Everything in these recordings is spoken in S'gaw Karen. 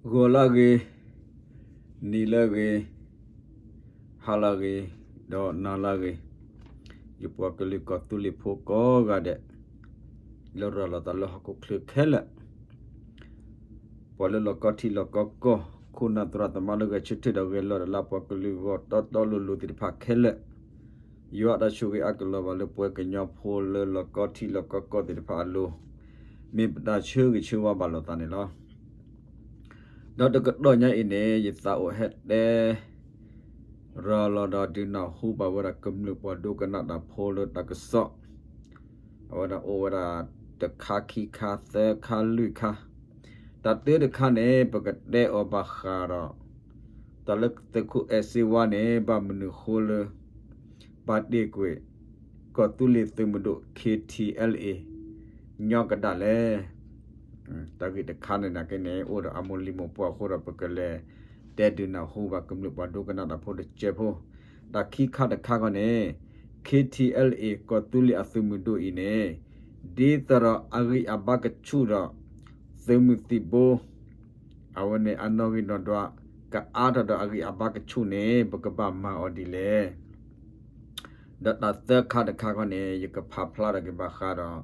ဂီၤလၢအဂ့ၤ, နံၤလၢအဂ့ၤ, ဟါလၢအဂ့ၤ, ဒီးနၤလၢအဂ့ၤ, ယပှၤကလုာ်ကီၢ်သူလ့ၤဖိကိးဂၤဒဲး, လၢရၤလီၤသးလၢဟီၣ်ခိၣ်ချၢခဲလၢာ်, ပှၤလၢလီၢ်ကီၢ်ထံလီၢ်ကီၢ်ကီၢ်, ခိၣ်နၢ်သရၣ်သမါလၢဂဲၤဆၢထၢၣ်ဒီးဂဲၤလီၤဒီးလၢအပှၤကလုာ်ဂီၢ်တီတီလိၤလိၤသ့ၣ်တဖၣ်ခဲလၢာ်, ယွၤတၢ်ဆိၣ်ဂ့ၤအါကလီၤဘၣ်လၢပှၤကညီဖိလၢလီၢ်ကီၢ်ထံလီၢ်ကီၢ်ကီၢ်သ့ၣ်တဖၣ်အလိၤ, မ့ၢ်ပတၢ်ဆၢဂ့ၤဆၢဝါဘၣ်လိာ်သးန့ၣ်လီၤ. ဒီးတကတီၢ်ညါအံၤန့ၣ် ယသးအိၣ်ဟဲတဲ ရၤလီၤဒီးဒုးနၢ်ဟူဘၣ်ဝဲဒၣ်ကမျၢၢ်ပှၤဒိကနၣ်တၢ်ဖိလၢတၢ်ကစီၣ်, အဝဲဒၣ်အိၣ်ဝဲဒၣ်တခါခံခါသၢခါလွံၢ်ခါ, တၢ်တၢတခါန့ၣ် ပကတဲအီၤဘၣ်ဃးဒီး တၢ်လၢသုးခိၣ်အဲၣ်စ့ဝါန့ၣ် ဘၣ်မနုၤဃိလၢ ဘၣ်တ့ၢ်ကွံာ် ကီၢ်သူလ့ၤသုးမုၢ်ဒိၣ် ခ့ထံအဲလ်အ့ ညီကဒၣ်လဲၣ်. တၢ်ဂ့ၢ်တခါန့ၣ်နာ်က့န့ၣ် အိၣ်ဒီးအမိၢ်လံၤမိၢ်ပှၢ်အဃိဒီး ပကလဲၤတဲဒုးနၢ်ဟူဘၣ်ကမျၢၢ်ပှၤဒိကနၣ်တၢ်ဖိတစဲးဖိ, တၢ်ခံခါတခါခီန့ၣ် ခ့ထံအဲလ်အ့ ကီၢ်သူလ့ၤအသုးမုၢ်ဒိၣ်အံၤန့ၣ် ဒ်သိးဒီးအဂံၢ်အဘါကဆူၣ်ဒီး သုးမုၢ်သံၣ်ဘိ အဝဲန့ၣ်အနီၣ်ဂံၢ်နီၣ်ဒွး ကအါထီၣ်ဒီးအဂံၢ်အဘါကဆူၣ်န့ၣ် ပကဘၣ်မၤအီၤဒ်လဲၣ်. ဒီးတၢ်သၢခါတခါခီန့ၣ် ယကဖးဖျါထီၣ်က့ၤဘၣ်ဃးဒီး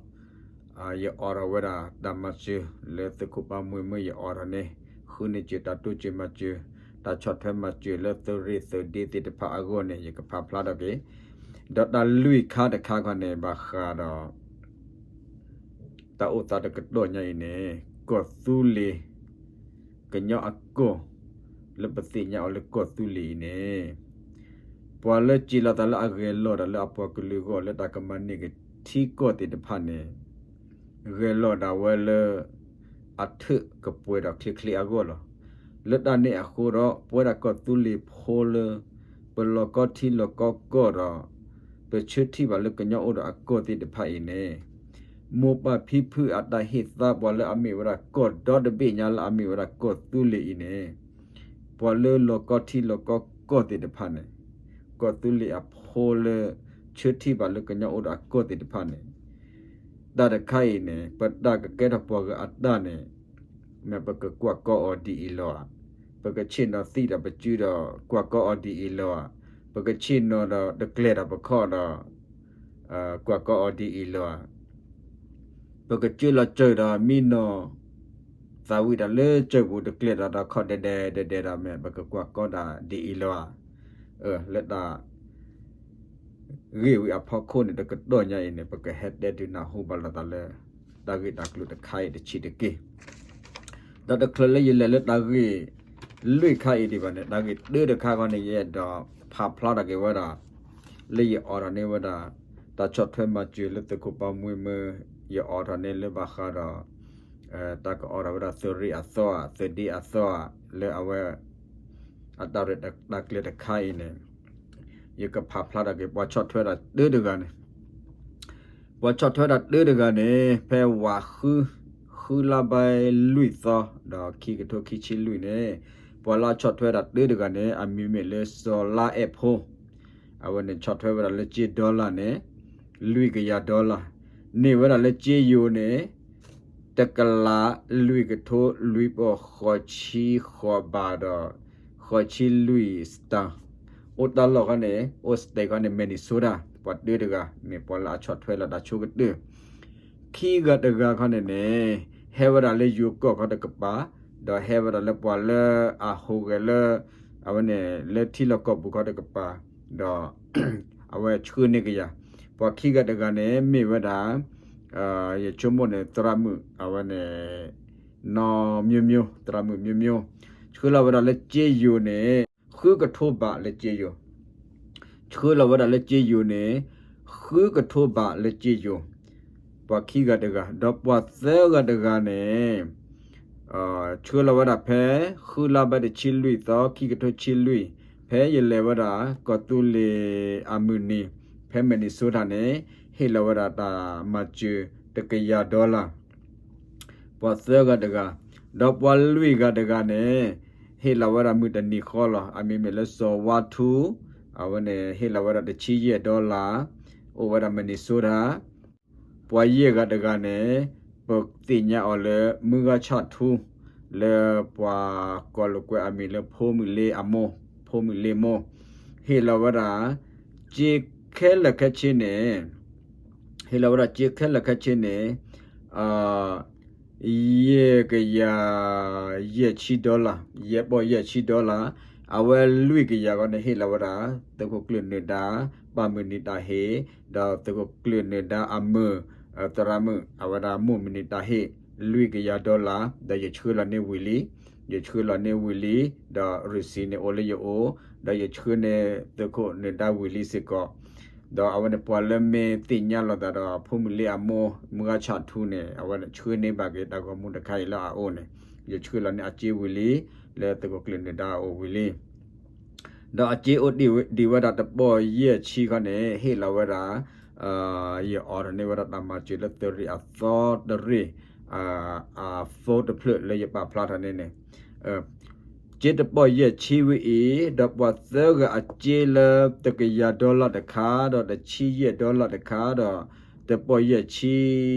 ယအိးထီၣ်ဝဲဒၣ်တၢ်မၤစၢၤလၢသုးခိၣ်ပၢ်မှံမၢယအိးထီၣ်န့ၣ် ဃုန့ၢ်စၢၤတၢ်တိစၢၤမၤစၢၤ တၢ်ဆီၣ်ထွဲမၤစၢၤလၢသုးရ့ၣ်သုးဒ့သ့ၣ်တဖၣ်အဂီၢ်န့ၣ် ယကဖးဖျါထီၣ်က့ၤ, ဒီးတၢ်လွံၢ်ခါတခါခီန့ၣ် ဘၣ်ဃးဒီး တၢ်အိၣ်သးတကတီၢ်ညါအံၤန့ၣ် ကီၢ်သူလ့ၤ ကညီအကီၢ် လၢပသ့ၣ်ညါအီၤလၢကီၢ်သူလ့ၤအံၤန့ၣ် ပှၤလၢစံးလီၤသးလၢအဂဲၤလိာ်တၢ်လၢအပှၤကလုာ်အဂီၢ် လၢတၢ်ကမၤန့ၢ်က့ၤထံကီၢ်သ့ၣ်တဖၣ်န့ၣ် ဂဲၤလိာ်ဒၣ်ဝဲလၢ အထၢၣ်ကပှဲၤဒီးချ့ချ့အဂီၢ်လီၤ. လၢတၢ်န့ၣ်အဃိဒီး ပဝဲဒၣ်ကီၢ်သူလ့ၤဖိလၢ ပလီၢ်ကီၢ်ထံလီၢ်ကီၢ်ကီၢ်ဒီး ပဆၢထံၣ်ဘၣ်လၢကညီအိၣ်ဒီးအကီၢ်သ့ၣ်တဖၣ်အံၤန့ၣ် မိၢ်ပၢ်ဖံဖုအတၢ်ဟ့ၣ်သါ ပှၤလၢအမ့ၢ်ဝဲဒၣ်ကီၢ်ဒီတဘ့ၣ်ညါလၢအမ့ၢ်ဝဲဒၣ်ကီၢ်သူလ့ၤအံၤန့ၣ် ပှၤလၢလီၢ်ကီၢ်ထံလီၢ်ကီၢ်ကီၢ်သ့ၣ်တဖၣ်န့ၣ် ကီၢ်သူလ့ၤအဖိလၢ ဆၢထံၣ်ဘၣ်လၢကညီအိၣ်ဒီးအကီၢ်သ့ၣ်တဖၣ်န့ၣ် တၢ်တခါအံၤန့ၣ် ပတၢ်ကကဲထီၣ်ပှၤဂၤအတၢ်န့ၣ် မ့ၢ်ပကကွၢ်ကီအီၤဒ်အံၤလီၤဧါ. ပကဆ့ၣ်နီၤသံဒီးပစုဒီး ကွၢ်ကီအီၤဒ်အံၤလီၤဧါ. ပကဆ့ၣ်နီၤဒီးတကျဲၤဒီးပခီၣ်ဒီး ကွၢ်ကီအီၤဒ်အံၤလီၤဧါ. ပကစၢလီၤစၢၤဒီးမံနီၤ သးဝံၣ်ဒီးလၢစၢၤပူၤတကျဲၤဒီးဒီးခီၣ်ဒဲးဒဲးဒဲးဒဲးဒီး မ့ၢ်ပကကွၢ်ကီဒၣ်ဒ်အံၤလီၤဧါ. လၢတၢ် ဂ့ၢ်ဝံၤအဖီခိၣ်န့ၣ် တကတီၢ်ညါအံၤန့ၣ် ပကဟဲတဲဒုးနၢ်ဟူဘၣ်လိာ်သးလၢ တၢ်ဂ့ၢ်တၢ်ကျိၤတခါအံၤတဆံးတက့ၢ်. ဒီးတချုးလၢယလဲၤလၢတၢ်ဂ့ၢ်လွံၢ်ခါအံၤဒံးဘၣ်န့ၣ် တၢ်ဂ့ၢ်တၢတခါခီန့ၣ် ယအဲၣ်ဒိးဖးဖျါထီၣ်က့ၤဝဲဒၣ် လၢယအိးထီၣ်န့ၢ်ဝဲဒၣ် တၢ်ဆီၣ်ထွဲမၤစၢၤလၢသုးခိၣ်ပၢ်မှံမၢ ယအိးထီၣ်န့ၢ်လၢဘၣ်ဃးဒီး တၢ်ကအိးထီၣ်ဝဲဒၣ်သုးရ့ၣ်အသီဧါ သုးဒ့အသီဧါ လၢအဝဲ အတၢ်ရဲၣ်တၢ်ကျဲၤတခါအံၤန့ၣ် ယကဖးဖျါထီၣ်က့ၤ ပှၤဆီၣ်ထွဲဒၣ်တၢတဂၤန့ၣ် ပှၤဆီၣ်ထွဲဒၣ်တၢတဂၤန့ၣ် ဖဲဝးဃု ဃုလါဘဲလွံၢ်သီ ဒီးခံကထိခံဆံလွံၢ်န့ၣ် ပှၤလၢအဆီၣ်ထွဲဒၣ်တၢတဂၤန့ၣ် အမံၤမ့ၢ်လၢစီၤလါအဲၣ်ဖိ အဝဲန့ၣ်ဆီၣ်ထွဲဝဲဒၣ်လၢကၠ့ဒီလၣ်န့ၣ် လွံၢ်ကယၤဒီလၣ် န့ၢ်ဝဲဒၣ်လၢကၠ့ယိၤန့ၣ် တကလးလွံၢ်ကထိလွံၢ်ပီၢ်ဃိးဆံဃိးဘးဒီး ဃိးဆံလွံၢ်စတၢၢ် အိၣ်တၢ်လီၢ်ခီန့ၣ် အိၣ် state ခီန့ၣ် Minnesota ပှၤတၢတဂၤ မ့ၢ်ပှၤလၢအဆီၣ်ထွဲလီၤတၢ်ဆိကတၢၢ် ခံဂၤတဂၤခီန့ၣ်န့ၣ် ဟဲဝဲဒၣ်လၢယိၤကီၢ်ခီတကပၤ ဒီးဟဲဝဲဒၣ်လၢပှၤလၢအဟူးဂဲၤလၢ အဝဲန့ၣ် လၢထံလီၢ်ကီၢ်ပူၤခီတကပၤ ဒီး အဝဲဆှၢန့ၢ်ကယၤ ပှၤခံဂၤတဂၤန့ၣ် မ့ၢ်ဝဲဒၣ် ယဆိကမိၣ်န့ၣ် သရၣ်မုၣ် အဝဲန့ၣ် နီၢ်မျိုးမျိုး သရၣ်မုၣ်မျိုးမျိုး ဆှၢလီၤဝဲဒၣ်လၢကၠ့ယိၤန့ၣ် ဃုကထိဘးလၢကၠ့ယိၤ ဆှၢလီၤဝဲဒၣ်လၢကၠ့ယိၤန့ၣ် ဃုကထိဘးလၢကၠ့ယိၤ ပှၤခံဂၤတဂၤ ဒီးပှၤသၢဂၤတဂၤန့ၣ် ဆှၢလီၤဝဲဒၣ်ဖဲ ဃုလါဘဲတဆံလွံၢ်သီ ခံကထိဆံလွံၢ် ဖဲယလဲၤဝဲဒၣ် ကီၢ်သူလ့ၤအမုၢ်နံၤ ဖဲ Minnesota န့ၣ် ဟ့ၣ်လီၤဝဲဒၣ်တၢ်မၤစၢၤ တကယၤဒီလၣ် ပှၤသၢဂၤတဂၤ ဒီးပှၤလွံၢ်ဂၤတဂၤန့ၣ် ဟ့ၣ်လီၤဝဲဒၣ်မုၢ်တနံၤဃီလီၤ. အမံၤမ့ၢ်လၢစီၤဝါထူ အဝဲန့ၣ် ဟ့ၣ်လီၤဝဲဒၣ်တဆံယဲၢ်ဒီလၣ် အိၣ်ဝဲဒၣ် Minnesota ပှၤယဲၢ်ဂၤတဂၤန့ၣ် ပသ့ၣ်ညါအီၤလၢမုၢ်ဂၤဆၣ်ထူ လၢပှၤကိးလိာ်ကွဲအမံၤလၢဖိမုၣ်လ့အမိၢ်, ဖိမုၣ်လ့မိၢ်, ဟ့ၣ်လီၤဝဲဒၣ် စ့ခဲလၢာ်ခဲဆ့န့ၣ်, ဟ့ၣ်လီၤဝဲဒၣ်စ့ခဲလၢာ်ခဲဆ့န့ၣ် ယဲၢ်ကယၤယဲၢ်ဆံ dollar, ယဲၢ်ပီၢ်ယဲၢ်ဆံ dollar, အဝဲလွံၢ်ကယၤဃီန့ၣ် ဟ့ၣ်လီၤဝဲဒၣ် သုးခိၣ်ကျၢၢ်နၢၤဒါ ပၢ်မုၢ်နံၤတၢ်ဟ့ၣ်, ဒီးသုးခိၣ်ကျၢၢ်နၢၤဒါအမုၢ် သရၣ်မုၣ် အဝဲဒၣ်မိၢ်မုၢ်နံၤတၢ်ဟ့ၣ် လွံၢ်ကယၤ dollar, ဒီးယဆှၢလီၤန့ၢ်ဝံၤလံ, ယဆှၢလီၤန့ၢ်ဝံၤလံ, ဒီး receipt န့ၣ်အိၣ်လၢယအိၣ်, ဒီးယဆှၢန့ၢ်သုးခိၣ်နၢၤဒါဝံၤလံစ့ၢ်ကီး, ဒီးအဝဲန့ၣ်ပှၤလၢမ့ၢ်သ့ၣ်ညါလိာ်သးဒီး ဖိမုၣ်လ့အမိၢ် မုၢ်ဂၤဆၣ်ထူန့ၣ် အဝဲန့ၣ်ဆှၢန့ၢ်ဘၣ်က့ၤတၢ်ဂီၤမူတခါအံၤလၢအအိၣ်န့ၣ်, ယဆှၢလီၤန့ၢ်အစ့ဝံၤလံ, လၢသုးခိၣ်ကျၢၢ်နၢၤဒါအအိၣ်ဝံၤလံ ဒီးအစ့အိၣ်ဒံးဝဲဒၣ်တပီၢ်ယဲၢ်ဆံခီန့ၣ် ဟ့ၣ်လီၤဝဲဒၣ် ယ order န့ၢ်ဝဲဒၣ်တၢ်မၤစၢၤလၢသုးရ့ၣ်အသီတရ့ၣ် အ phone တဖျၢၣ်လၢယပာ်ဖျါထီၣ်န့ၣ်န့ၣ်, စ့တပီၢ်ယဲၢ်ဆံဝဲအံၤ ဒီးပှၤသၢဂၤအစ့လၢတကယၤ dollar တခါ ဒီးတဆံယဲၢ် dollar တခါ ဒီး တပီၢ်ယဲၢ်ဆံ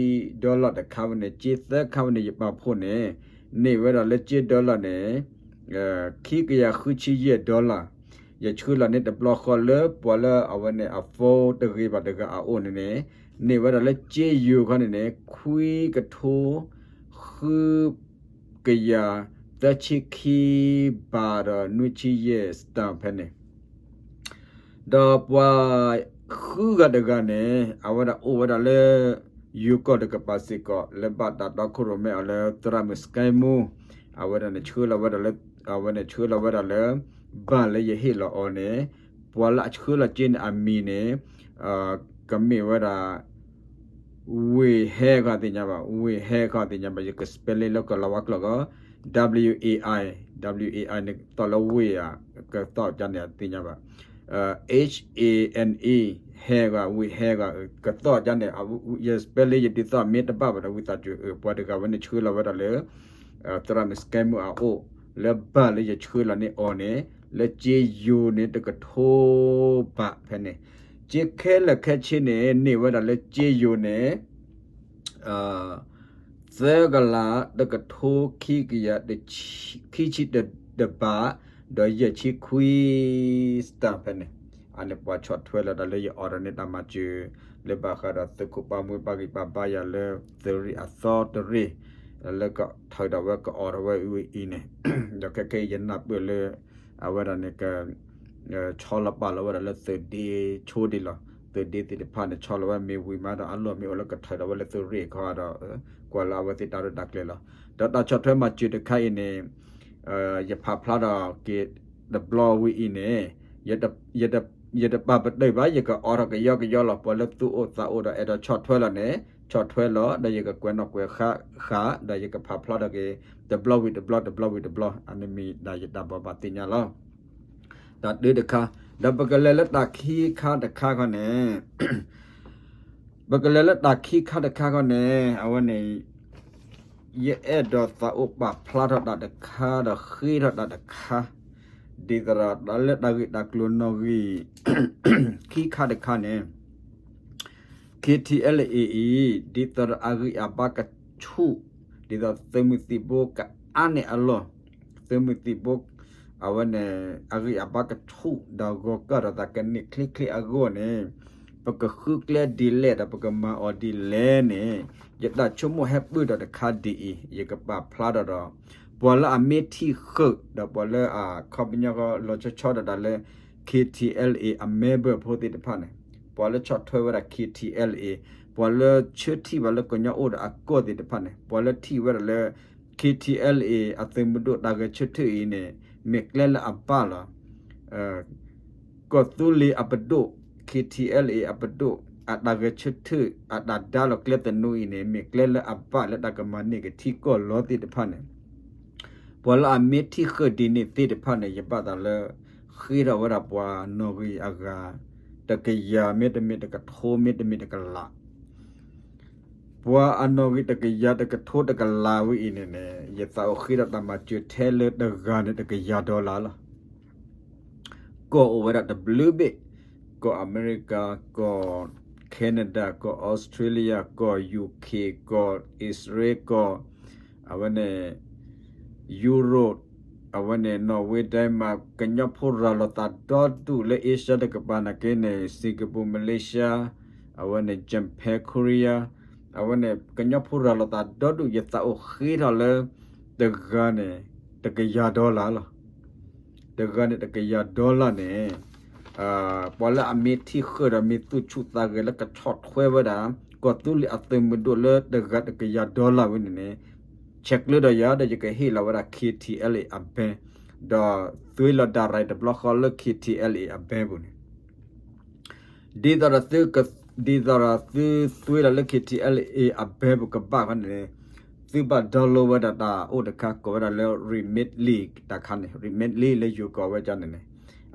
dollar တခါဝဲန့ၣ် စ့သၢခါဝဲန့ၣ် ယပာ်ဖှိၣ်န့ၣ် န့ၢ်ဝဲဒၣ်လၢစ့ dollar န့ၣ် ခံကယၤဃုဆံယဲၢ် dollar, ယဆှၢလီၤန့ၢ်တဘျီဃီလၢပှၤလၢအဝဲန့ၣ်အ phone တဂ့ၤဘၣ်တဂၤအအိၣ်န့ၣ်န့ၣ်, န့ၢ်ဝဲဒၣ်လၢစ့ယိၤခီန့ၣ်န့ၣ် ခွံကထိ ဃု ကယၤ သၢဆံခံ ဘၣ်ဒီး နွံဆံယဲၢ် stamp ဖဲန့ၣ် ဒီးပှၤဃုဂၤတဂၤန့ၣ် အဝဲဒၣ်အိၣ်ဝဲဒၣ်လၢ ယိၤကီၢ်တကပၤစ့ၢ်ကီး လၢဘၣ်တၢ်တီခိၣ်ရိၣ်မဲအီၤလၢ သရၣ်မုၣ် Sky Moo, အဝဲဒၣ်န့ၣ်ဆှၢလီၤဝဲဒၣ်လၢ အဝဲန့ၣ်ဆှၢလီၤဝဲဒၣ်လၢ ဘၣ်လၢယဟ့ၣ်လီၤအီၤန့ၣ်, ပှၤလၢအဆှၢလီၤစ့န့ၣ်အမံၤန့ၣ် ကမ့ၢ်ဝဲဒၣ် ဝ့ၢ်ဟဲခီသ့ၣ်ညါဘၣ်, ဝ့ၢ်ဟဲခီသ့ၣ်ညါဘၣ်, ယက spelling လၢကလၤဝါကျိာ်ကီး W A I, W A I န့ၣ်ကသီၣ်လၢဝ့ၢ်ဧါ, ကသီၣ်ကန့ၣ်သ့ၣ်ညါဘၣ်, H A N E, ဟဲဂၤ, ဝ့ၢ်ဟဲဂၤ, ကသီၣ်ကန့ၣ် ယ spelling ယဒ်သိးမ့ၢ်တဘၣ်ဘၣ်ဒီး ဝံသးစူၤ ပှၤတဂၤဝဲန့ၣ်ဆှၢလီၤဝဲဒၣ်လၢ သရၣ်မုၣ် Sky Moo အအိၣ်, လၢဘၣ်လၢယဆှၢလီၤန့ၢ်အီၤန့ၣ် လၢစ့ယိၤန့ၣ် တကထိဘၣ်ဖဲန့ၣ်, စ့ခဲလၢာ်ခဲဆ့န့ၣ် န့ၢ်ဝဲဒၣ်လၢစ့ယိၤန့ၣ် သၢကလး တကထိခံကယၤ ခံဆံတဘး ဒီးယဲၢ်ဆံခွံ stamp ဖဲန့ၣ်, အန့ၣ်ပှၤဆီၣ်ထွဲလီၤတၢ်လၢယ order န့ၢ်တၢ်မၤစၢၤ လၢဘၣ်ဃးဒီးသုးခိၣ်ပာ်မူပာ်ဂံၢ်ပာ်ဘါယၤလၢ သုးရ့ၣ်အသီတရ့ၣ် လၢကထုးထီၣ်ဝဲက order ဝဲအံၤန့ၣ်, ဒီးခဲခဲအံၤယနၢ်ပၢၢ်လၢ အဝဲဒၣ်န့ၣ်က ဆီလီၤပာ်လီၤဝဲဒၣ်လၢသုးဒ့ဆိဒံးလီၤ. သုးဒ့သ့ၣ်တဖၣ်န့ၣ် ဆီလီၤဝဲမ့ၢ်ဝံၤမးဒီး အလီၢ်မ့ၢ်အိၣ်လၢကထုးထီၣ်ဝဲလၢသုးရ့ၣ်အခီဒီး ကွၢ်လၢအဝဲသ့ၣ်တၢ်ရဲၣ်တၢ်ကျဲၤလီၤ. ဒီးတၢ်ဆီၣ်ထွဲမၤစၢၤတခါအံၤန့ၣ် ယဖးဖျါထီၣ်က့ၤတဘျီဝံၤအံၤန့ၣ် ယတပာ်ပတုာ်ဘၣ် ယက order ကယီကယီလီၤ. ပှၤလၢသူၣ်အိၣ်သးအိၣ်ဒီးအဲၣ်ဒိးဆီၣ်ထွဲလီၤန့ၣ် ဆီၣ်ထွဲလီၤ ဒီးယကကွဲးနီၣ်ကွဲးဃါ ဒီးယကဖးဖျါထီၣ်က့ၤ တဘျီဝံၤတဘျီ တဘျီဝံၤတဘျီ အန့ၣ်မ့ၢ်ဒၣ်ယတၢ်ဘိးဘၣ်သ့ၣ်ညါလီၤ. တၢ်တခါ ဒီးပကလဲၤလၢတၢ်ခံခါတခါခီန့ၣ် ပကလဲၤလၢတၢ်ခံခါတခါခီန့ၣ် အဝဲန့ၣ် ယအဲၣ်ဒိးသးအိၣ်ပာ်ဖျါထီၣ်တၢ်တခါဒီးဃ့ထီၣ်တၢ်တခါ ဒ်သိးဒီးလၢတၢ်ဂ့ၢ်တၢ်ကျိၤနီၣ်ဂံၢ် ခံခါတခါန့ၣ် KTLA အံၤ ဒ်သိးဒီးအဂံၢ်အဘါကဆူၣ် ဒ်သိးသုးမုၢ်သံၣ်ဘိကအါန့ၢ်အလီၢ် သုးမုၢ်သံၣ်ဘိ အဝဲန့ၣ် အဂံၢ်အဘါကဆူၣ်ဒီးဂီၤကၢ်ဒီးသးကန့ၢ်ချ့ချ့အဂီၢ်န့ၣ် ပကဃုကျဲဒ်လဲၣ်ဒီးပကမၤအီၤဒ်လဲၣ်န့ၣ် ယတၢ်ဆိကမိၣ်ဟဲပၢၢ်ဒီးတခါဒ်အံၤ ယကပာ်ဖျါထီၣ်ဒီး ပှၤလၢအမ့ၢ်ထံၣ်ဃုာ်ဒီးပှၤလၢအခီပညီလီၤဆီဆီဒၣ်တၢ်လၢ KTLA အ member ဖိသ့ၣ်တဖၣ်န့ၣ် ပှၤလၢဆီၣ်ထွဲဝဲဒၣ် KTLA ပှၤလၢဆၢထံၣ်ဘၣ်လၢကညီအိၣ်ဒီးအကီၢ်သ့ၣ်တဖၣ်န့ၣ် ပှၤလၢထံၣ်ဝဲဒၣ်လၢ KTLA အသုးမုၢ်ဒိၣ်တၢ်ဂဲၤဆၢထၢၣ်အံၤန့ၣ် မ့ၢ်ကျဲလၢအဘၣ်လီၤ. ကီၢ်သူလ့ၤအပဒိၣ် KTLA အပဒိၣ် အတၢ်ဂဲၤဆၢထၢၣ် အတၢ်ဒါလီၤကျဲသနူအံၤန့ၣ် မ့ၢ်ကျဲလၢအဘၣ်လၢတၢ်ကမၤန့ၢ်က့ၤထံကီၢ်လီၤသ့ၣ်တဖၣ်န့ၣ် ပှၤလၢအမ့ၢ်ထံၣ်ဃုာ်ဒ်န့ၣ်သ့ၣ်တဖၣ်န့ၣ် ယဘၣ်သးလၢ ဃ့ထီၣ်ဝဲဒၣ်ပှၤနီၣ်ဂံၢ်အဂၤ တကယၤမ့တမ့ၢ်တကထိမ့တမ့ၢ်တကလး ပှၤအနီၣ်ဂံၢ်တကယၤတကထိတကလးဝဲအံၤန့ၣ်န့ၣ် ယသးအိၣ်ဃ့ထီၣ်တၢ်မၤစၢၤထဲလၢတဂၤန့ၣ်တကယၤ dollar လီၤ. ကီၢ်အိၣ်ဝဲဒၣ်တဘျုးဘ့ၣ်, ကီၢ်အမဲရကၤ, ကီၢ် Canada, ကီၢ် Australia, ကီၢ် UK, ကီၢ် Israel, ကီၢ် အဝဲန့ၣ် Europe, အဝဲန့ၣ် Norway, Denmark, ကညီဖိရၤလီၤသးဒီဒူၣ်လၢ Asia တကပၤနာ်က့န့ၣ် Singapore, Malaysia, အဝဲန့ၣ် Japan, Korea, အဝဲန့ၣ် ကညီဖိရၤလီၤသးဒီဒူၣ် ယသးအိၣ်ဃ့ထီၣ်လၢ တဂၤန့ၣ် တကယၤ dollar လီၤ. တဂၤန့ၣ် တကယၤ dollar န့ၣ် ပှၤလၢအမ့ၢ်ထံၣ်ဃုာ်ဒီးမ့ၢ်သူၣ်ဆူၣ်သးဂဲၤလၢကဆီၣ်ထွဲဝဲဒၣ် ကီၢ်သူလ့ၤအသုးမုၢ်ဒိၣ်လၢတဂၤတကယၤ dollar ဝဲန့ၣ်န့ၣ် ဆဲးကျၢဒီးယၤဒီး ယကဟ့ၣ်လီၤဝဲဒၣ် K T L A အ bank ဒီးသွ့လီၤ direct တဘျီဃီလၢ K T L A အ bank ပူၤန့ၣ် ဒ်သိးဒီးသု ဒ်သိးဒီးသုသွ့လီၤလၢ K T L A အ bank ပူၤကဘၣ်ခီန့ၣ်န့ၣ် သုဘၣ် download ဝဲဒၣ်တၢ်အိၣ်တခါကိးဝဲဒၣ်လၢ Remitly တၢ်ခါန့ၣ် Remitly လၢယိၤကီးဝဲကန့ၣ်န့ၣ်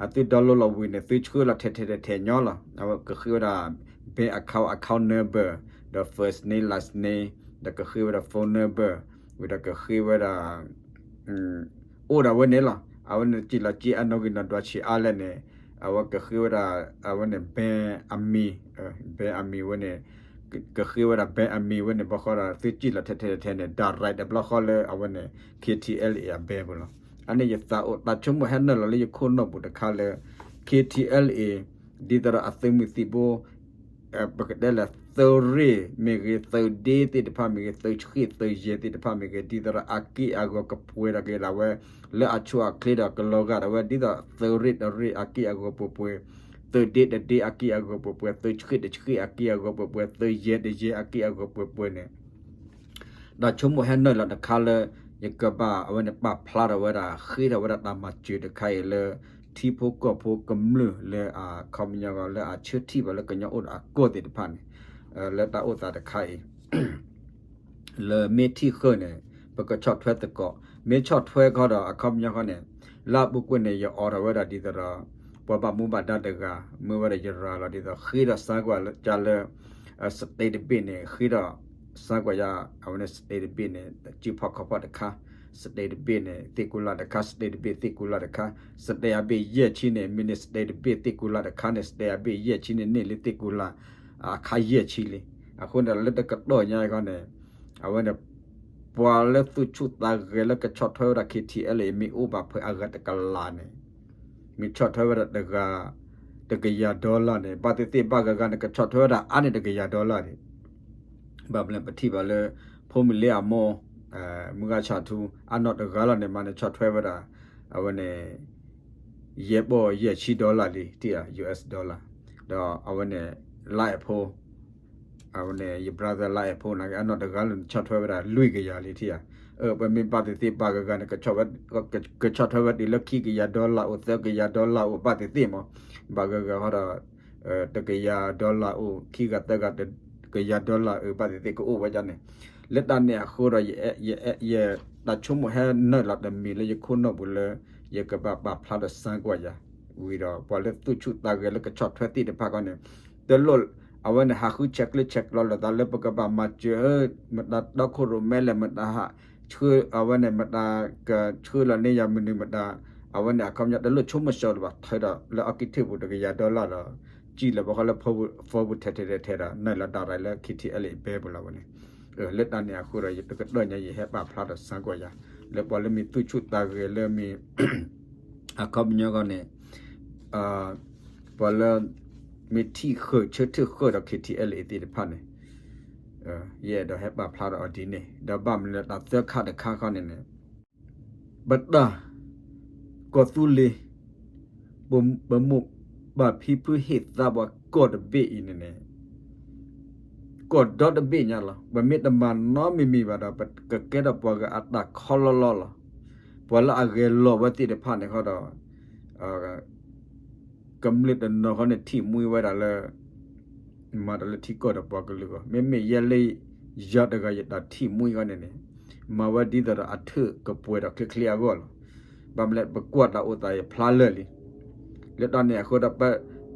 အသု download လီၤဝံၤန့ၣ် သုဆှၢလီၤထဲထဲထဲထဲညီလီၤ. အဝဲကဃ့ဝဲဒၣ် bank account, account number, ဒီး first name, last name, ဒီးကဃ့ဝဲဒၣ် phone number, ဝံၤဒီးကဃ့ဝဲဒၣ် အိၣ်ဒၣ်ဝဲန့ၣ်လီၤ. အဝဲန့ၣ်စံၣ်လီၤစ့အနီၣ်ဂံၢ်နီၣ်ဒွးဆံးအါလဲၣ်န့ၣ် အဝဲကဃ့ဝဲဒၣ် အဝဲန့ၣ် bank အမံၤ, bank အမံၤဝဲန့ၣ် ကဃ့ဝဲဒၣ် bank အမံၤဝဲန့ၣ် ဘၣ်ဃီဒီး သုစံၣ်လီၤထဲထဲထဲထဲန့ၣ် direct တဘျီဃီလၢအဝဲန့ၣ် K T L A အ bank ပူၤလီၤ. အန့ၣ်ယသးအိၣ်တၢ်ဆိကမိၣ်ဟဲနုာ်လီၤလၢယခိၣ်နူာ်ပူၤတခါလၢ K T L A ဒ်သိးဒီးအသုးမုၢ်သံၣ်ဘိ ပကတဲလၢသုးရ့ၣ်မ့ၢ်ဂ့ၤ သုးဒ့သ့ၣ်တဖၣ်မ့ၢ်ဂ့ၤ သုးဆှံၣ်သုးယဲၢ်သ့ၣ်တဖၣ်မ့ၢ်ဂ့ၤ ဒ်သိးဒီးအက့ၢ်အဂီၤကပှဲၤထီၣ်က့ၤဒၣ်ဝဲ လၢအဆိအချ့ဒီးကလီၤဂာ်ဒၣ်ဝဲ ဒ်သိးသုးရ့ၣ်တရ့ၣ်အက့ၢ်အဂီၤပှဲၤပှဲၤ, သုးဒ့တဒ့အက့ၢ်အဂီၤပှဲၤပှဲၤ, သုးဆှံၣ်တဆှံၣ်အက့ၢ်အဂီၤပှဲၤပှဲၤ, သုးယဲၢ်တယဲၢ်အက့ၢ်အဂီၤပှဲၤပှဲၤန့ၣ် တၢ်ဆိကမိၣ်ဟဲနုာ်လီၤတခါလၢ ယကဘၣ်အဝဲန့ၣ်ပာ်ဖျါထီၣ်ဝဲဒၣ် ဃ့ထီၣ်ဝဲဒၣ်တၢ်မၤစၢၤတခါအံၤလၢ ထံဖိကီၢ်ဖိကမျၢၢ်လၢအခီပညီလၢအဆၢထံၣ်ဘၣ်လၢကညီအိၣ်ဒီးအကီၢ်သ့ၣ်တဖၣ်န့ၣ် လၢတၢ်အိၣ်သးတခါအံၤ လၢမ့ၢ်ထံၣ်ဃုာ်န့ၣ် ပကဆီၣ်ထွဲသကိး, မ့ၢ်ဆီၣ်ထွဲခီဒီးအခီပညီဃီန့ၣ် လၢအပူၤကွံာ်န့ၣ် ယအိးထီၣ်ဝဲဒၣ်ဒ်သိးဒီး ပှၤဘၣ်မူဘၣ်ဒါတဂၤ မ့ၢ်ဝဲဒၣ်ယရၤလီၤဒ်သိး ဃ့ဒီးစါကွၢ်ကလၢ state တဘ့ၣ်န့ၣ် ဃ့ဒီးစါကွၢ်ယၤ အဝဲန့ၣ် state တဘ့ၣ်န့ၣ် စုဖီၣ်ခီၣ်ဖီၣ်တခါ state တဘ့ၣ်န့ၣ် သ့ၣ်ကူလၢ်တခါ state တဘ့ၣ်သ့ၣ်ကူလၢ်တခါ state အဘ့ၣ်ယဲၢ်ဆံန့ၣ် မ့ၢ်န့ၣ် state တဘ့ၣ်သ့ၣ်ကူလၢ်တခါန့ၣ် state အဘ့ၣ်ယဲၢ်ဆံန့ၣ် န့ၢ်လံသ့ၣ်ကူလၢ် အခါယဲၢ်ဆံလံ. အဃိန့ၣ်လၢတကတီၢ်ညါအံၤခီန့ၣ် အဝဲန့ၣ် ပှၤလၢသူၣ်ဆူၣ်သးဂဲၤလၢကဆီၣ်ထွဲဝဲဒၣ် K T L A မ့ၢ်အိၣ်ဘၣ်ဖဲအဂၤတကလးန့ၣ် မ့ၢ်ဆီၣ်ထွဲဝဲဒၣ်တဂၤ တကယၤ dollar န့ၣ် ဘၣ်သ့ၣ်သ့ၣ်ဘၣ်ဂၤဂၤန့ၣ် ကဆီၣ်ထွဲဝဲဒၣ်အါန့ၢ်တကယၤ dollar န့ၣ် ဘၣ်မနုၤလဲၣ် ပထံၣ်ဘၣ်လၢ ဖိမုၣ်လ့အမိၢ် မုၢ်ဂၤဆၣ်ထူ အနီၢ်တဂၤလီၤန့ၣ် မၤန့ၣ်ဆီၣ်ထွဲဝဲဒၣ် အဝဲန့ၣ် ယဲၢ်ဘီၣ်ယဲၢ်ဆံ dollar လံ ထံၣ်ဧါ U S dollar ဒီးအဝဲန့ၣ် လါအဲၣ်ဖိ အဝဲန့ၣ် ယ brother လါအဲၣ်ဖိန့ၣ် အနီၢ်တဂၤလီၤန့ၣ် ဆီၣ်ထွဲဝဲဒၣ်လွံၢ်ကယၤလံ ထံၣ်ဧါ. ပမ့ၢ်ဘၣ်သ့ၣ်သ့ၣ်ဘၣ်ဂၤဂၤန့ၣ် ကဆီၣ်ထွဲဝဲတုၤလၢခံကယၤ dollar အိၣ် သၢကယၤ dollar အိၣ် ဘၣ်သ့ၣ်သ့ၣ်မး ဘၣ်ဂၤဂၤဃီဒီး တကယၤ dollar အိၣ် ခံဂၤသၢဂၤ တကယၤ dollar အိၣ် ဘၣ်သ့ၣ်သ့ၣ်ကအိၣ်ဝဲဒၣ်န့ၣ် လၢတၢ်န့ၣ်အဃိဒီး ယ ယ တၢ်ဆိကမိၣ်ဟဲနုာ်လီၤတမံၤလၢယခိၣ်နူာ်ပူၤလၢ ယကဘၣ်ပာ်ဖျါဒီးစါကွၢ်ယၤ ဝံၤဒီးပှၤလၢသူၣ်ဆူၣ်သးဂဲၤလၢကဆီၣ်ထွဲသ့ၣ်တဖၣ်ခီန့ၣ် တလိၣ် အဝဲန့ၣ်ဟးဃုဆဲးကျၢဆဲးကျိးလိာ်သးလၢပကဘၣ်မၤစၢၤ မတၤတီခိၣ်ရိၣ်မဲလဲၣ် မတၤဟးဆှၢ အဝဲန့ၣ် မတၤကဆှၢလီၤန့ၢ်ယၤမနုၤမတၤ အဝဲန့ၣ်အခီပညီတလိၣ်ဆိကမိၣ်စၢၤလၢၤဘၣ် ထုးဒီးလၢအကံၢ်ထံၣ်ပူၤတကယၤ dollar ဒီး စံၣ်လီၤဘၣ်ဃီလၢ phone ပူၤထဲထဲထဲထဲဒီး နုာ်လီၤ direct လၢ K T L A bank ပူၤလီၤဝဲန့ၣ် လၢတၢ်န့ၣ်အဃိဒီး ယတကတီၢ်ညါယဟဲပာ်ဖျါဒီးစါကွၢ်ယၤ လၢပှၤလၢမ့ၢ်သူၣ်ဆူၣ်သးဂဲၤလၢမ့ၢ် အခီပညီခီန့ၣ် ပှၤလၢ မ့ၢ်ထံၣ်ဃုာ်ဆၢထၢၣ်ဃုာ်ဒီး K T L A သ့ၣ်တဖၣ်န့ၣ် ယအဲၣ်ဒိးဟဲပာ်ဖျါဒီးအီၤဒ်န့ၣ် ဒီးဘၣ်မနုၤလၢတၢ်သၢခါတခါခီန့ၣ်န့ၣ် ပတၢ် ကီၢ်သူလ့ၤ ပမိၢ်ပၢ်ဖံဖုဟ့ၣ်သါပှၤကီၢ်တဘ့ၣ်အံၤန့ၣ်န့ၣ် ကီၢ်ဒီတဘ့ၣ်ညါလီၤ. ပမ့ၢ်တမၤနီတမံၤမံၤဘၣ်ဒီး ပကကဲထီၣ်ပှၤဂၤအတၢ်ခီလီလီလီၤ. ပှၤလၢအဂဲၤလီၤဝဲသ့ၣ်တဖၣ်န့ၣ်ဃီဒီး ကမျၢၢ်တနီၤဃီန့ၣ် ထံၣ်မှံဝဲဒၣ်လၢ မၤတၢ်လၢထံကီၢ်ဒီးပှၤကလုာ်အဂီၢ် မ့မ့ၢ်ယဲလၢ ယၤတဂၤယတၢ်ထံၣ်မှံဃီန့ၣ်န့ၣ် မၤဝဲဒ်သိးဒီးအထၢၣ်ကပှဲၤဒီးချ့ချ့အဂီၢ်လီၤ. ဘၣ်မနုၤလဲၣ် ပကွၢ်တၢ်အိၣ်သးအံၤဖျါလၢာ်လံ. လၢတၢ်န့ၣ်အဃိဒီး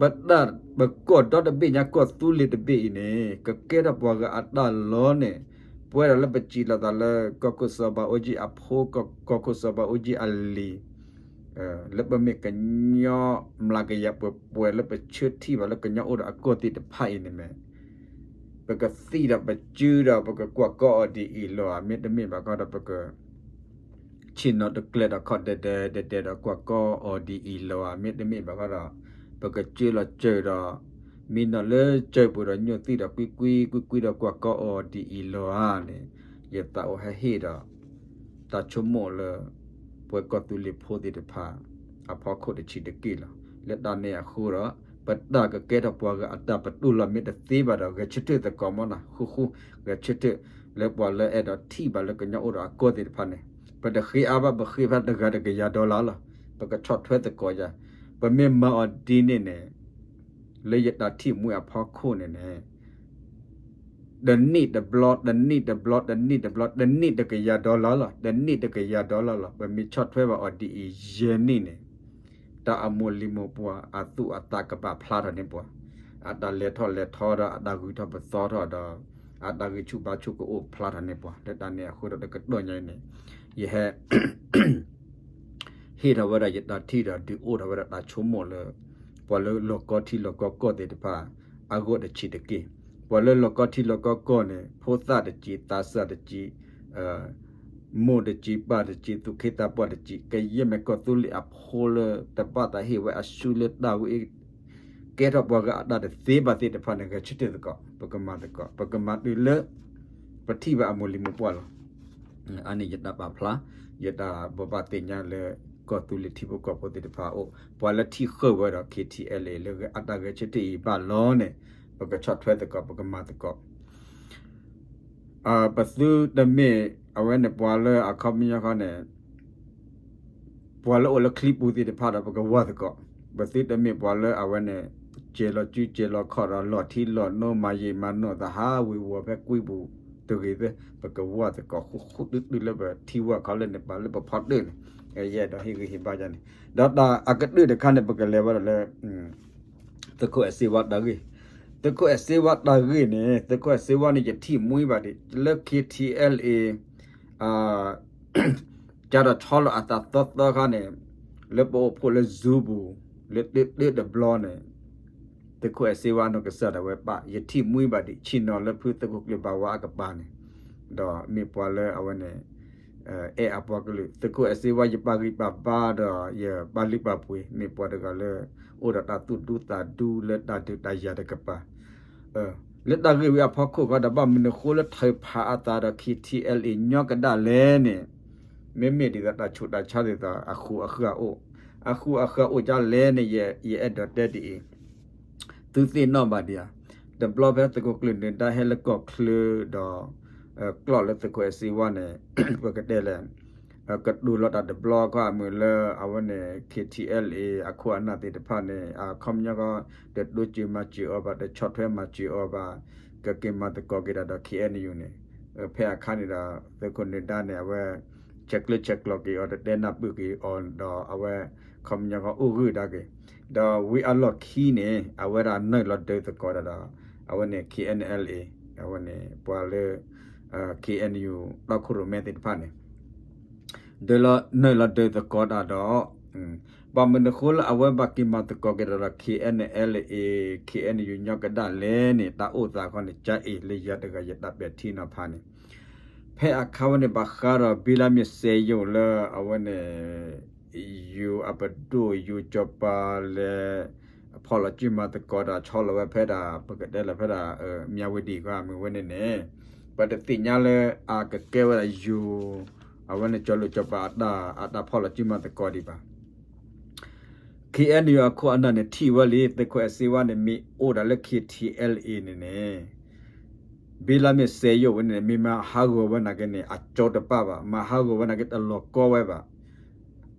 ပတၢ် ပကီၢ်ဒီတဘ့ၣ်ညါ ကီၢ်သူလ့ၤတဘ့ၣ်အံၤန့ၣ် ကကဲထီၣ်ပှၤဂၤအတၢ်လီၤန့ၣ် ပဝဲဒၣ်လၢပစံးလီၤသးလၢ ကီၢ်ခိၣ်စီၤဘးအူကၠံအဖိ ကီၢ်ခိၣ်စီၤဘးအူကၠံအလံၤ လၢပမ့ၢ်ကညီမျးကယၤပှဲၤပှဲၤလၢပဆၢထံၣ်ဘၣ်လၢကညီအိၣ်ဒီးအကီၢ်သ့ၣ်တဖၣ်အံၤန့ၣ်မ့ၢ် ပကသံဒီးပစုဒီးပကကွၢ်ကီအီၤဒ်အံၤလီၤ. မ့တမ့ၢ်ဘၣ်ဃီဒီးပက ဆ့ၣ်နီၤတကျဲၤဒီးခီၣ်ဒဲးဒဲးဒဲးဒဲးဒီးကွၢ်ကီအီၤဒ်အံၤလီၤဧါ, မ့တမ့ၢ်ဘၣ်ဃီဒီး ပကစၢလီၤစၢၤဒီး မ့ၢ်နီၤလၢစၢၤပူၤဒီးညိၣ်သံၣ်ဒီးကွံကွံ ကွံကွံဒီးကွၢ်ကီအီၤဒ်အံၤလီၤဧါန့ၣ် ယသးအိၣ်ဟဲဟ့ၣ်ဒီး တၢ်ဆိကမိၣ်လၢ ပှၤကီၢ်သူလ့ၤဖိသ့ၣ်တဖၣ် အဖီခိၣ်တဆံးတက့ၢ်လီၤ. လၢတၢ်န့ၣ်အဃိဒီး ပတၢ်ကကဲထီၣ်ပှၤဂၤအတၢ်ပတူၢ်လီၤမ့ၢ်တသ့ဘၣ်ဒီး ဂဲၤဆၢထၢၣ်သကိးမ့ၢ်နီၤ ဃူဃူ ဂဲၤဆၢထၢၣ် လၢပှၤလၢအဲၣ်ဒိးထံၣ်ဘၣ်လၢကညီအိၣ်ဒီးအကီၢ်သ့ၣ်တဖၣ်န့ၣ် ပတဃ့အါဘၣ် ပဃ့ဖဲတဂၤတကယၤ dollar လီၤ. ပကဆီၣ်ထွဲသကိးယၤ ပမ့ၢ်မၤအီၤဒ်န့ၣ်န့ၣ် လၢယတၢ်ထံၣ်မှံအဖီခိၣ်န့ၣ်န့ၣ် တနံၣ်တဘျီ တနံၣ်တဘျီ တနံၣ်တဘျီ တနံၣ်တကယၤ dollar လီၤ. တနံၣ်တကယၤ dollar လီၤ. ပမ့ၢ်ဆီၣ်ထွဲဘၣ်အီၤဒ်အံၤ ယဲၢ်နံၣ်န့ၣ် တၢ်အမိၢ်လံၤမိၢ်ပှၢ်အသူၣ်အသးကဘၣ်ဖျါထီၣ်န့ၢ်ပှၤ, အတၢ်လဲၤထီၣ်လဲၤထီဒီး အတၢ်ဂုၤထီၣ်ပသီထီၣ်ဒီး အတၢ်ဂံၢ်ဆူၣ်ဘါဆူၣ်ကအိၣ်ဖျါထီၣ်န့ၢ်ပှၤ. လၢတၢ်န့ၣ်အဃိဒီး တကတီၢ်ညါအံၤန့ၣ် ယဟဲ ဟ့ၣ်ထီၣ်ဝဲဒၣ်ယတၢ်ထံၣ်ဒီး ဒုးအိၣ်ထီၣ်ဝဲဒၣ်တၢ်ဆိကမိၣ်လၢ ပှၤလၢလီၢ်ကီထံလီၢ်ကီကီၢ်သ့ၣ်တဖၣ် အဂီၢ်တဆံးတက့ၢ်. ပှၤလၢလီၢ်ကီထံလီၢ်ကီကီၢ်န့ၣ် ဖိသၣ်တဆံး သးစၢ်တဆံး မိၢ်တဆံး ပၢ်တဆံး သူၣ်က့သးပှၢ်တဆံး ကယဲၢ်မ့ၢ်ကီၢ်သူလ့ၤအဖိလၢတဘၣ်သးဟ့ၣ်ဝဲအစုလၢတၢ်ဝဲအံၤ ကဲထီၣ်ပှၤဂၤအတၢ်တသ့ဘၣ်သ့ၣ်တဖၣ်န့ၣ် ဂဲၤဆၢထၢၣ်သကိး ပကမၤသကိး ပကမၤတုၤလၢ ပထံၣ်ဘၣ်အမိၢ်လံၤမိၢ်ပှၢ်လီၤ. အန့ၣ်ယတၢ်ပာ်ဖျါ ယတၢ်ဘိးဘၣ်သ့ၣ်ညါလၢ ကီၢ်သူလ့ၤထံဖိကီၢ်ဖိသ့ၣ်တဖၣ်အအိၣ် ပှၤလၢထံၣ်ဃုာ်ဝဲဒီး KTLA လၢအတၢ်ဂဲၤဆၢထၢၣ်အံၤဘၣ်လီၤန့ၣ် ပကဆီၣ်ထွဲသကိး ပကမၤသကိး ပသုတမ့ၢ်အဝဲန့ၣ် ပှၤလၢအခီပညီခီန့ၣ် ပှၤလၢအိၣ်လၢချံပူၤသ့ၣ်တဖၣ်ဒီး ပကဝၢ်သကိး, ပသုတမ့ၢ်ပှၤလၢအဝဲန့ၣ် စဲးလီၤစုစဲးလီၤခီၣ်ဒီး လီၤထံလီၤနိ မၤယံာ်မၤနီၢ်သးဟးဝ့ၤဝီၤဖဲကွံပူၤတဂ့ၤသ့, ပကဝၢ်သကိး ဃူဃူတုတုလၢပထံဝဲၢ်ခီလၢန့ၣ် ပာ်လၢပဖီတၢၢ်န့ၣ် ယအဲၣ်ဒိးဟ့ၣ်ဂံၢ်ဟ့ၣ်ဘါယၤန့ၣ် ဒီးတၢ်အကတၢၢ်တခါန့ၣ် ပကလဲၤဝဲဒၣ်လၢ သုးခိၣ်အဲၣ်စ့ဝါတၢ်ဂ့ၢ်, သုးခိၣ်အဲၣ်စ့ဝါတၢ်ဂ့ၢ်န့ၣ် သုးခိၣ်အဲၣ်စ့ဝါန့ၣ် ယထံၣ်မှံဘၣ်ဒံး လၢ KTLA ကဒီးဆီလီၤအသးသီသီခါန့ၣ် လၢပအိၣ်ဖှိၣ်လၢ Zoom ပူၤ လၢတၢတၢတဘျီန့ၣ် သုးခိၣ်အဲၣ်စ့ဝါနီၢ်ကစၢ်ဒၣ်ဝဲပာ် ယထံၣ်မှံဘၣ်ဒံး ဆ့ၣ်နီၤလၢဖုသုးခိၣ်ကျၢၢ်ဘၣ်ဝါအကပၤန့ၣ် ဒီးမ့ၢ်ပှၤလၢအဝဲန့ၣ် အဲၣ်အပှၤကလုာ် သုးခိၣ်အဲၣ်စ့ဝါ ယပာ်ဂံၢ်ပာ်ဘါဒီး ယပာ်လုၢ်ပာ်ပှ့ၤ မ့ၢ်ပှၤတဂၤလၢ အိၣ်ဒီးတၢ်သူၣ်ဒူသးဒူလၢတၢ်ဒုးတၢ်ယၤတကပၤ လၢတၢ်ဂ့ၢ်ဝံၤအဖီခိၣ်ဃီဒီး ဘၣ်မနုၤဃိလၢထၢၣ်ဖးအသးဒီး KTLA ညီကဒၣ်လဲၣ်န့ၣ် မ့မ့ၢ်ဒ်သိးတၢ်ဆူးတၢ်ဆါဒ်သိးအဃူအဃာ်အိၣ်, အဃူအဃာ်အိၣ်ဒ်လဲၣ်န့ၣ် ယအဲၣ်ဒိးတဲဒ်အံၤ သုသ့ၣ်နီၣ်ဘၣ်ဒံးဧါ, တဘျီဖဲသုးခိၣ်ကျၢၢ်နၢၤဒါဟဲလၢကီၢ်ချၢဒီး ကျီၢ်လၢသုးခိၣ်အဲၣ်စ့ဝါန့ၣ် ပကတဲလဲၣ် ကတိၤလီၤတၢ်တဘျီခီ အမုာ်လၢအဝဲန့ၣ် KTLA အခိၣ်အနၢ်သ့ၣ်တဖၣ်န့ၣ် အခီပညီခီ တတိစၢၤမၤစၢၤအီၤဘၣ် တဆီၣ်ထွဲမၤစၢၤအီၤဘၣ် ကက့ၤမၤသကိးက့ၤတၢ်ဒီး KNU န့ၣ် ဖဲအခါန့ၣ်ဒီး သုးခိၣ်နၢၤဒါန့ၣ် အဝဲ ဆဲးကျၢဆဲးကျိးက့ၤအီၤ တတဲနၢ်ပၢၢ်က့ၤအီၤဒီး အဝဲ အခီပညီခီ အိၣ်ဂၢၢ်ဒၣ်က့ၤ ဒီးဝံၤအလီၢ်ခံန့ၣ် အဝဲဒၣ်နုာ်လီၤဒုးသကိးတၢ်ဒီး အဝဲန့ၣ် KNLA အဝဲန့ၣ် ပှၤလၢ KNU တီခိၣ်ရိၣ်မဲသ့ၣ်တဖၣ်န့ၣ် ဒုးလီၤနုာ်လီၤဒုးသကိးတၢ်ဒီး ဘၣ်မနုၤဃိလၢအဝဲဘၣ်က့ၤမၤသကိးက့ၤတၢ်ဒီး KNLA KNU ညီကဒၣ်လဲၣ်န့ၣ် တၢ်အိၣ်သးခီန့ၣ် ကၠါအ့ၣ်လၢယၤတဂၤယတၢ်ပဲာ်ထံနီၤဖးန့ၣ် ဖဲအခါဝဲန့ၣ် ဘၣ်ဃးဒီးဘံလါမ့ၢ်စဲးယိာ်လၢအဝဲန့ၣ် ယိၤအပဒိၣ်ယိၤစီၤပၤလဲၤ ဖီၣ်လီၤစုမၤသကိးတၢ် ဆီလီၤဝဲဖဲဒၣ် ပကတဲလီၤဖဲဒၣ် မၠၣ်ဝတံၤခီ မ့ၢ်ဝဲန့ၣ်န့ၣ် ပတသ့ၣ်ညါလၢအကကဲဝဲဒၣ်ယိၤ အဝဲန့ၣ်ကၠီၤလိာ်စီၤပၤအတၢ် အတၢ်ဖီၣ်လီၤစုမၤသကိးဒံးဘၣ် KNU အခိၣ်အနၢ်န့ၣ် ထံၣ်ဝဲလံ သုးခိၣ်အဲၣ်စ့ဝါန့ၣ် မ့ၢ်အိၣ်ဒၣ်လၢ KTLA န့ၣ်န့ၣ် ဘံလါမ့ၢ်စဲးယိာ်ဝဲန့ၣ် မ့ၢ်မၤဟးဂီၤဝဲနာ်က့န့ၣ် အကၠီတပာ်ဘၣ် မၤဟးဂီၤဝဲနာ်က့တလီၤကီဝဲဘၣ်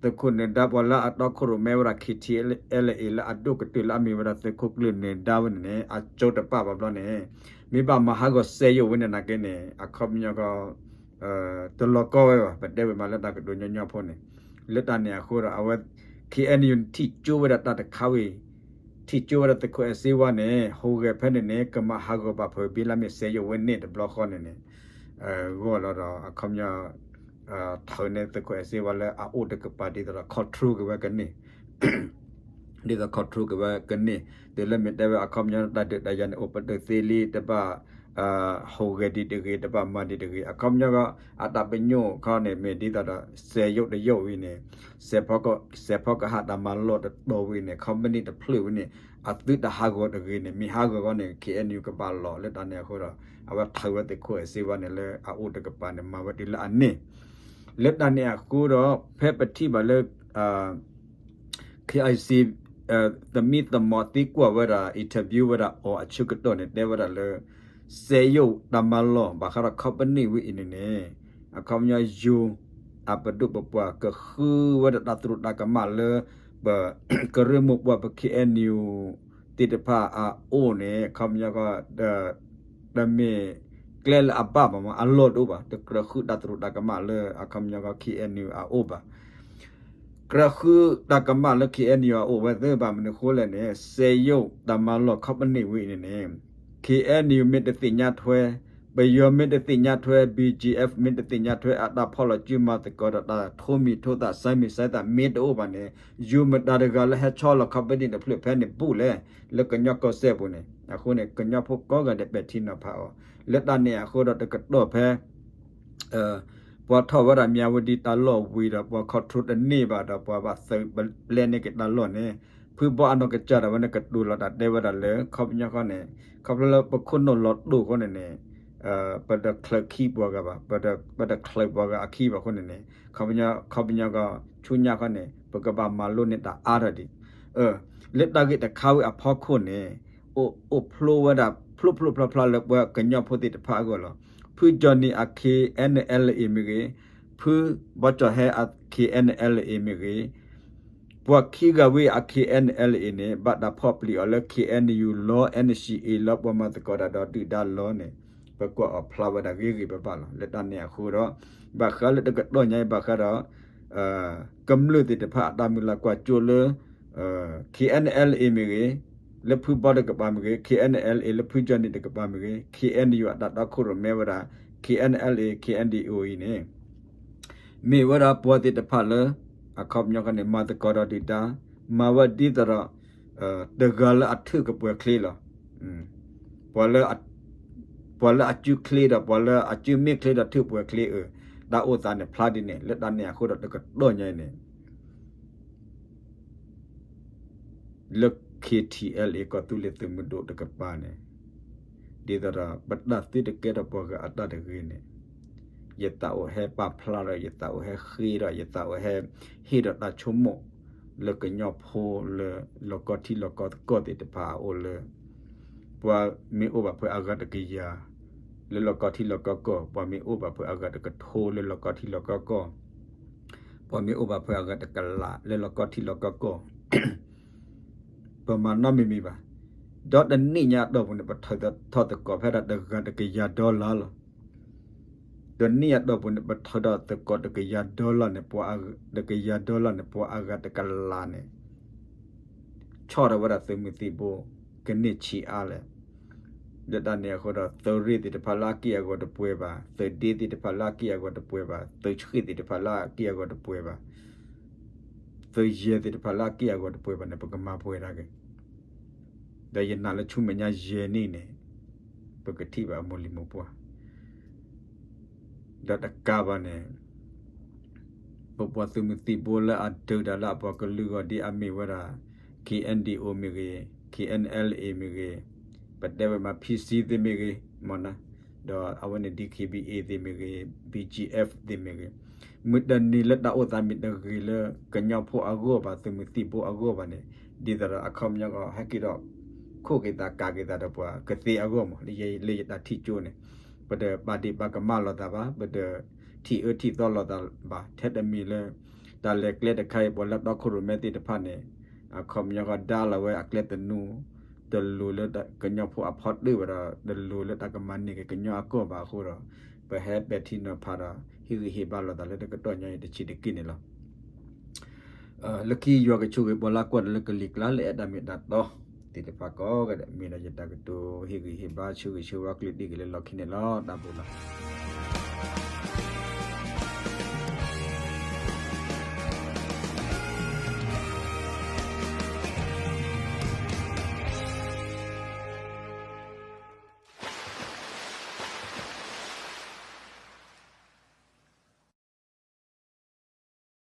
သုးခိၣ်နၢၤဒါပှၤလၢအတီခိၣ်ရိၣ်မဲဝဲဒၣ် KTLA လၢအဒိၣ်ကတၢၢ်လၢအမ့ၢ်ဝဲဒၣ်သုးခိၣ်ကျၢၢ်နၢၤဒါဝဲန့ၣ်န့ၣ် အကၠီတပာ်ဘၣ်ဘျီန့ၣ် မ့ၢ်ဘၣ်မၤဟးဂီၤစဲးယိာ်ဝဲန့ၣ်နာ်က့န့ၣ် အခီပညီကီ တလီၤကီဝဲဘၣ် ပတဲဝဲမးလၢတၢ်ကတိၤညီညီဖိန့ၣ် လၢတၢ်န့ၣ်အဃိဒီး အဝဲ KNU ထံၣ်ကၠိဝဲဒၣ်တၢ်တခါဝံၤ ထံၣ်ကၠိဝဲဒၣ်သုးခိၣ်အဲၣ်စ့ဝါန့ၣ် ဟူးဂဲၤဖဲန့ၣ်န့ၣ် ကမၤဟးဂီၤဘၣ်ဖုးဘံလါမ့ၢ်စဲးယိာ်ဝဲန့ၣ်တဘျီဃီန့ၣ်န့ၣ် ဂီၢ်လီၤဒီးအခီပညီ ထၢၣ်န့ၢ်သုးခိၣ်အဲၣ်စ့ဝါလၢအအိၣ်တကပၤဒ်သိးဒီး control က့ၤဝဲကန့ၢ် ဒ်သိး control က့ၤဝဲကန့ၢ် တုၤလၢမ့ၢ်တဲဝဲအခီပညီတၢ်ဒုးတၢ်ယၤန့ၣ် အိၣ်ပတုာ်သ့လံ တဘၣ် ဟူးဂဲၤဒံးတဂ့ၤ တဘၣ်မၤဒံးတဂ့ၤ အခီပညီ အတၢ်ပညိၣ်ခီန့ၣ် မ့ၢ်ဒ်သိးဒီး စဲးယိၣ်တယိၣ်ဝံၤန့ၣ် စဲးဖီကဟးတၢ်မၤလီၢ်တတီၤဝံၤန့ၣ် ခီပနံၣ်တဖျၢၣ်ဝံၤန့ၣ် အသုတဟးဂီၤတဂ့ၤန့ၣ် မ့ၢ်ဟးဂီၤဂီၤန့ၣ် ခ့ၣ်အဲၣ်ယူၣ် ကဘၣ်လီၤ လၢတၢ်န့ၣ်အဃိဒီး အဝဲထၢဝဲသ့ၣ်ခိၣ်အဲၣ်စ့ဝါန့ၣ် လၢအအိၣ်တကပၤန့ၣ် မၤဝဲတုၤလၢအန့ၣ် လၢတၢ်န့ၣ်အဃိဒီး ဖဲပထံၣ်ဘၣ်လၢ KIC သမံသမိးသံကွၢ်ဝဲဒၣ် interview ဝဲဒၣ်အီၤအဆၢကတီၢ်န့ၣ် တဲဝဲဒၣ်လၢ စဲးယိၣ်တၢ်မၤလီၢ် ဘၣ်ဃးဒီး ခီပနံၣ်ဝံၤအံၤန့ၣ်န့ၣ် အခီပညီ ယိၤ အပဒိၣ်ပပှၢ်ကဃုဝဲဒၣ်တၢ်သရူးတၢ်ကမၣ်လၢ ပ ကရၢမိၢ်ပှၢ်ပ ခ့ၣ်အဲၣ်ယူၣ် သ့ၣ်တဖၣ်အအိၣ်န့ၣ် အခီပညီ တမ့ၢ်ကျဲလၢအဘၣ်ဘၣ်မး အလီၢ်တအိၣ်ဘၣ် တကြၢးဃုတၢ်သရူးတၢ်ကမၣ်လၢ အခီပညီ ခ့ၣ်အဲၣ်ယူၣ် အအိၣ်ဘၣ် ကြၢးဃုတၢ်ကမၣ်လၢ ခ့ၣ်အဲၣ်ယူၣ် အအိၣ်ဝဲသ့ၣ်ဘၣ်မနုၤအဃိလဲၣ်န့ၣ် စဲးယိၣ်တၢ်မၤလီၢ် ခီပနံၣ်ဝံၤအံၤန့ၣ်န့ၣ် ခ့ၣ်အဲၣ်ယူၣ် မ့ၢ်တသ့ၣ်ညါထွဲ ပယီၤမ့ၢ်တသ့ၣ်ညါထွဲ BGF မ့ၢ်တသ့ၣ်ညါထွဲ အတၢ်ဖီၣ်လီၤစုမၤသကိးဒီးတၢ်ထိးမံၤထိးသၣ် စဲမံၤစဲသၣ်မ့ၢ်တအိၣ်ဘၣ်န့ၣ် ယိၤမတၤတဂၤလၢဟဲဆီလီၤ ခီပနံၣ်တဖျၢၣ်ဖဲန့ၣ်ဘူးလဲၣ် လၢကညီကီၢ်စဲၣ်ပူၤန့ၣ် အဃိန့ၣ် ကညီဖိကိးဂၤဒဲးပဲာ်ထံနီၤဖးအီၤ လၢတၢ်န့ၣ်အဃိဒီးတကတီၢ်ဖဲ ပှၤထီၣ်ဝဲဒၣ်မၠးဝတံၤတၢ်လီၢ်ဝံၤဒီး ပှၤ control တန့ၢ်ဘၣ်ဒီး ပှၤဘၣ်သုးပျဲန့ၢ်က့ၤတၢ်လီၢ်န့ၣ် ဖုဘီအနီၢ်ကစၢ်ဒၣ်ဝဲန့ၣ် ကတိၤလီၤတၢ်တဲဝဲဒၣ်လၢ ခီပညီဃီန့ၣ် ခီဖျိလၢပခိၣ်နူာ်လီၤတိၢ်အဃိန့ၣ်န့ၣ် ပတချၢးခံပှၤဂၤဘၣ် ပတချၢးပှၤဂၤအခံဘၣ်အဃိန့ၣ်န့ၣ် ခီပညီ ခီပညီကီး ဆူညါဃီန့ၣ် ပကဘၣ်မၤလိန့ၢ်တၢ်အါထီၣ်ဒံး လၢတၢ်ဂ့ၢ်တခါဝံၤအဖီခိၣ်န့ၣ် အိၣ်ဖျိဝဲဒၣ် ဖျိဖျိဖျါဖျါလၢပှၤကညီဖိသ့ၣ်တဖၣ်အဂီၢ်လီၤ. ဖု Johnny အ K N L A မ့ၢ်ဂ့ၤ, ဖု ဘီကၠီၣ်ဟဲအ K N L A မ့ၢ်ဂ့ၤ, ပှၤခံဂၤဝံၤအ K N L A န့ၣ် ဘၣ်တၢ်ဖီၣ်ပျံၤအီၤလၢ K N U လီၤ N C A လီၤ ပှၤမၤသကိးတၢ်ဒီးဒုၣ်ဒါလီၤန့ၣ် ပကွၢ်အီၤဖျါဝဲဒၣ်ဂ့ၤဂ့ၤဘၣ်ဘၣ်လီၤ. လၢတၢ်န့ၣ်အဃိဒီး ဘၣ်ဃးလၢတကတီၢ်ညါအံၤ ဘၣ်ဃးဒီး ကမျၢၢ်သ့ၣ်တဖၣ်အတၢ်မုၢ်လၢ်ကွၢ်စိလၢ K N L A မ့ၢ်ဂ့ၤ, လၢဖုဘီတကပၤမ့ၢ်ဂ့ၤ, K N L A လၢဖု Johnny တကပၤမ့ၢ်ဂ့ၤ, K N U အတၢ်တီခိၣ်ရိၣ်မဲဝဲဒၣ် K N L A K N D O အံၤန့ၣ် မ့ၢ်ဝဲဒၣ်ပှၤသ့ၣ်တဖၣ်လၢ အခီပညီဃီန့ၣ် မၤသကိးဒီးဒုၣ်ဒါ, မၤဝဲဒ်သိးဒီး တဂၤလၢအထုးကပှဲၤချ့လီၤ. ပှၤလၢ ပှၤလၢအစုချ့ဒီး ပှၤလၢအစုမ့ၢ်ချ့ဒီးထုးပှဲၤချ့အၢ, တၢ်အိၣ်သးန့ၣ်ဖျါဒ်န့ၣ် လၢတၢ်န့ၣ်အဃိဒီးတကတီၢ်ညါအံၤန့ၣ် လၢ K T L A ကီၢ်သူလ့ၤသုးမုၢ်ဒိၣ်တကပၤန့ၣ် ဒ်သိးဒီး ပတၢ်သုတကဲထီၣ်ပှၤဂၤအတၢ်တဂ့ၤန့ၣ် ယသးအိၣ်ဟဲပာ်ဖျါဒီး ယသးအိၣ်ဟဲဃ့ဒီး ယသးအိၣ်ဟဲဟ့ၣ်ဒီးတၢ်ဆိကမိၣ် လၢကညီဖိလၢလီၢ်ကီထံလီၢ်ကီသကိးသ့ၣ်တဖၣ်အအိၣ်လၢ ပှၤမ့ၢ်အိၣ်ဘၣ်ဖဲအဂၤတကယၤ လၢလီၢ်ကီထံလီၢ်ကီကီၢ်, ပှၤမ့ၢ်အိၣ်ဘၣ်ဖဲအဂၤတကထိလၢလီၢ်ကီထံလီၢ်ကီကီၢ်, ပှၤမ့ၢ်အိၣ်ဘၣ်ဖဲအဂၤတကလးလၢလီၢ်ကီထံလီၢ်ကီကီၢ် ပမၤနီတမံၤမံၤဘၣ်. ဒီးတနံၣ်ညါအတီၢ်ပူၤန့ၣ် ပထုးထီၣ်သကိးဖဲဒၣ်တဂၤတကယၤ dollar လီၤ. တနံၣ်အတီၢ်ပူၤန့ၣ် ပထုးထီၣ်သကိးတကယၤ dollar န့ၣ် တကယၤ dollar န့ၣ် ပှၤအဂၤတကလးန့ၣ် ဆီၣ်ထီၣ်ဝဲဒၣ်သုးမုၢ်သံၣ်ဘိ ကန့ၢ်ဆံးအါလဲၣ်. လၢတၢ်န့ၣ်အဃိဒီး သုးရ့ၣ်သ့ၣ်တဖၣ်လၢအက့ၢ်အဂီၤတပှဲၤဘၣ်, သုးဒ့သ့ၣ်တဖၣ်လၢအက့ၢ်အဂီၤတပှဲၤဘၣ်, သုးဆှ့ၣ်သ့ၣ်တဖၣ်လၢအက့ၢ်အဂီၤတပှဲၤဘၣ်, သုးယဲၢ်သ့ၣ်တဖၣ်လၢအက့ၢ်အဂီၤတပှဲၤဘၣ်န့ၣ် ပကမၤပှဲၤဒၣ်က့ၤ ဒီးယနာ်လၢဆူမဲာ်ညါယဲၢ်နံၣ်န့ၣ် ပကထံၣ်ဘၣ်အမိၢ်လံၤမိၢ်ပှၢ် ဒီးတကးဘၣ်န့ၣ် ပပှၤသုးမုၢ်သံၣ်ဘိလၢအဒုးတၢ်လၢအပှၤကလုာ်အဂီၢ် ဒ်အမ့ၢ်ဝဲဒၣ် K N D O မ့ၢ်ဂ့ၤ, K N L A မ့ၢ်ဂ့ၤ, ပတဲဝဲမး P C သ့ၣ်မ့ၢ်ဂ့ၤ, မ့ၢ်နီၤ, ဒီးအဝဲန့ၣ် D K B A သ့ၣ်မ့ၢ်ဂ့ၤ, B G F သ့ၣ်မ့ၢ်ဂ့ၤ, မုၢ်တနံၤလၢတၢ်အိၣ်သးမ့ၢ်တဂ့ၤလၢကညီဖိအဂီၢ်ဘၣ်, သုးမုၢ်သံၣ်ဘိအဂီၢ်ဘၣ်န့ၣ် ဒ်သိးဒီးအခီပညီကီး ဟဲက့ၤဒီး ခိးက့ၤသးကးက့ၤသးဒီးပှၤကသ့အဂီၢ်မး လၢယတၢ်ထံၣ်ကၠိန့ၣ် ပတပာ်ဒ့ၣ်ပာ်ကမၣ်လိာ်သးဘၣ်, ပတထံၣ်အၢထံၣ်သီလိာ်သးဘၣ်, ထဲတမံၤလၢ တၢ်လဲၤကျဲတခါအံၤ ပှၤလၢတီခိၣ်ရိၣ်မဲသ့ၣ်တဖၣ်န့ၣ် အခီပညီကီးဒါလီၤဝဲအကျဲသနူ တလိၤလၢကညီဖိအဖီတၢၣ်ဘၣ်ဒီး တလိၤလၢတၢ်ကမၤန့ၢ်က့ၤကညီအကီၢ်ဘၣ်အဃိဒီး ပဟဲပဲာ်ထံနီၤဖးဒီး ဟ့ၣ်ဂံၢ်ဟ့ၣ်ဘါလိာ်သးလၢတကတီၢ်ညါအံၤတဆံးတက့ၢ်န့ၣ်လီၤ. လၢခံယွၤကဆိၣ်ဂ့ၤပှၤလၢကွၢ်တၢ်လၢကလံၤကျါလၢအဲၣ်တၢ်မ့ၢ်တၢ်တီသ့ၣ်တဖၣ်ကိးဂၤဒဲး မ့ၢ်ဒီးယတၢ်ကတိၤဟ့ၣ်ဂံၢ်ဟ့ၣ်ဘါဆၢဂ့ၤဆၢဝါကလုၢ်ဒံၣ်က့ၤလၢလီၢ်ခံန့ၣ်လီၤ. တၢ်ဘျုးလီၤ.